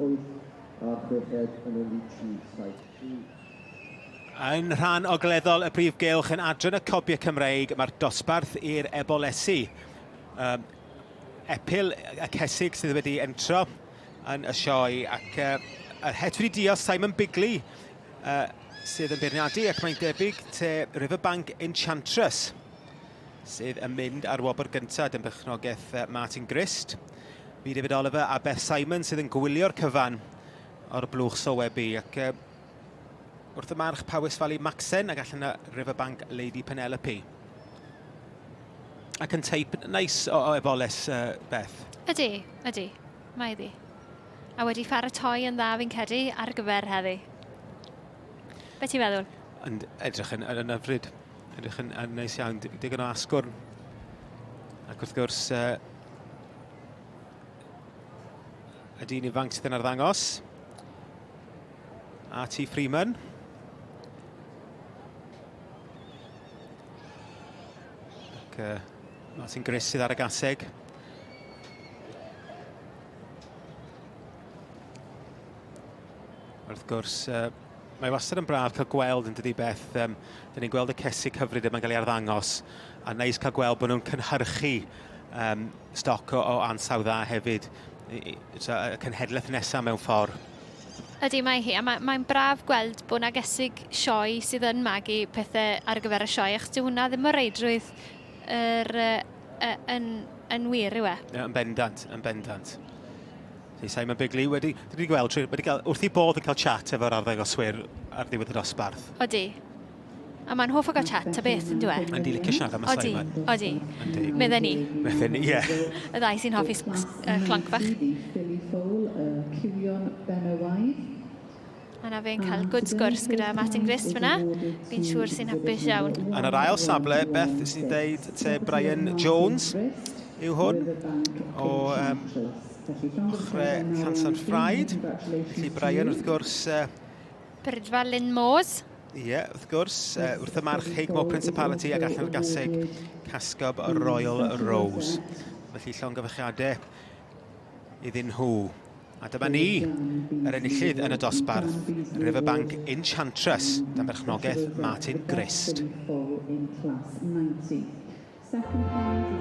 8 a'r chweched yn enwi 3, 7, 3. Yn rhan ogleddol y brif gylch yn adran y Cobiau Cymreig, mae'r dosbarth i'r ebolesi. Um, epil y cesig sydd wedi entro yn y sioe ac uh, yr het wedi dios Simon Bigley uh, sydd yn beirniadu ac mae'n debyg te Riverbank Enchantress sydd yn mynd ar wobr gyntaf yn berchnogaeth Martin Grist. Fi David Oliver a Beth Simon sydd yn gwylio'r cyfan o'r blwch sylwebu ac uh, wrth y march Powys Valley Maxen ac allan y Riverbank Lady Penelope. Ac yn teip neis o, o eboles, uh, Beth. Ydy, ydy. Mae iddi. A wedi pharatoi yn dda fi'n credu ar gyfer heddi. Be ti'n feddwl? Yn edrych yn, yn, yn hyfryd. Edrych yn, yn neis iawn, digon o asgwrn. Ac wrth gwrs, uh, y dyn ifanc sydd yn arddangos. R.T. Freeman. Ac uh, Martin Gris sydd ar y gaseg. Wrth gwrs, uh, mae wastad yn braf cael gweld yn dydi Beth, um, dyn ni'n gweld y cesig hyfryd yma'n cael ei arddangos, a neis cael gweld bod nhw'n cynhyrchu um, stoc o, o ansawdd dda hefyd, i, i, so, y cenhedlaeth nesaf mewn ffordd. Ydy, mae hi, a mae'n mae braf gweld bod yna gesig sioe sydd yn magu pethau ar gyfer y sioe, achos dyw hwnna ddim o reidrwydd yr, uh, yn, yn wir yw e. Yn bendant, yn bendant. Simon Bigley wedi, dwi wedi gweld, wedi cael, wrth i bodd yn cael chat efo'r arddangoswyr ar ddiwedd y dosbarth. Odi. A mae'n hoff o gael chat, ta beth, yn dwi? Yndi, licio siarad am y Simon. Odi, odi. Medden ni. Medden ni, ie. Y ddau sy'n hoffi clonc bach. A na fe'n cael good sgwrs gyda Martin Grist fyna. Fi'n siŵr sy'n hapus iawn. Yn yr ail safle, Beth sy'n deud te Brian Jones yw hwn o um, ochrau Llansan Ffraid. Felly Brian, wrth gwrs... Uh, Brydfa Lynn Moores. Ie, yeah, wrth gwrs, uh, wrth y march Heigmo Principality ac allan o'r gaseg Casgob Royal Rose. Felly llongyfarchiadau iddyn nhw. A dyma ni, yr enillydd yn y dosbarth, Riverbank Enchantress, dan berchnogaeth Martin Grist. Second prize is